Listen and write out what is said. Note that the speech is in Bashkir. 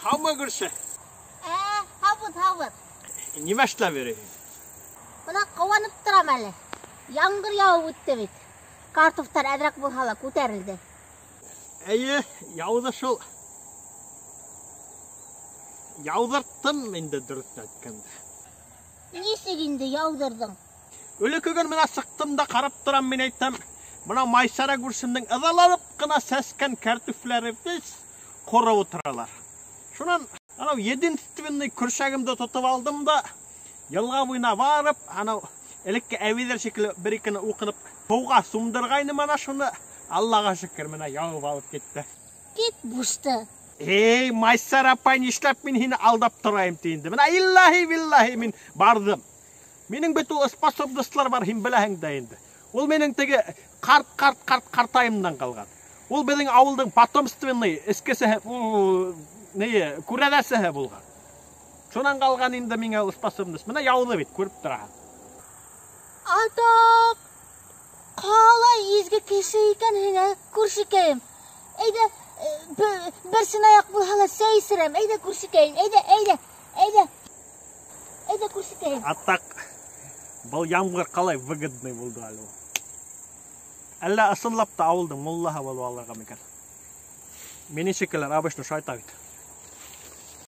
Һаумы, күрше? Ә, һаубыҙ, һаубыҙ. Нимә эшләп йөрөйһөң? Бына ҡыуанып торам әле. Ямғыр яуып үтте бит. Картуфтар әҙерәк булһа ла күтәрелде. Эйе, яуҙы шул. Яуҙырттым инде, дөрөҫөн әйткәндә. Нисек инде яуҙырҙың? Элекке көн менә сыҡтым да ҡарап торам, мин әйтәм, бына Майсара күршемдең ыҙаланып ҡына сәскән картуфлары весь ҡороп ултыралар. Шунан анау единственный көршәгемде тотоп алдым да, йылға буйына барып, анау элекке әбейҙәр шикелле бер икене уҡынып, һыуға сумдырғайным ана шуны. Аллаға шөкөр, менә яуып алып китте. Кит бушты. Эй, Майсара апай, нишләп мин һине алдап торайым ти инде. Менә иллаһи биллаһи мин барҙым. Минең бит ул способностьлар бар, һин беләһең дә инде. Ул минең теге ҡарт, ҡарт, ҡарт ҡартайымдан ҡалған. Ул беҙҙең ауылдың потомственный эскесеһе, ни, күрәҙәсеһе булған. Шунан ҡалған инде миңә ул способность. Менә яуҙы бит, күреп тораһың. Атаҡ! Ҡалай изге кеше икәнһең, ә, күршекәйем. Әйҙә, бер сынаяҡ булһа ла сәй эсерәм. Әйҙә, күршекәйем, әйҙә, әйҙә, әйҙә. Әйҙә, күршекәйем. Атаҡ, был ямғыр ҡалай выгодный булды әле ул. Әллә ысынлап та ауылдың муллаһы булып алырға микән? Минең шикелле обычно шулай бит.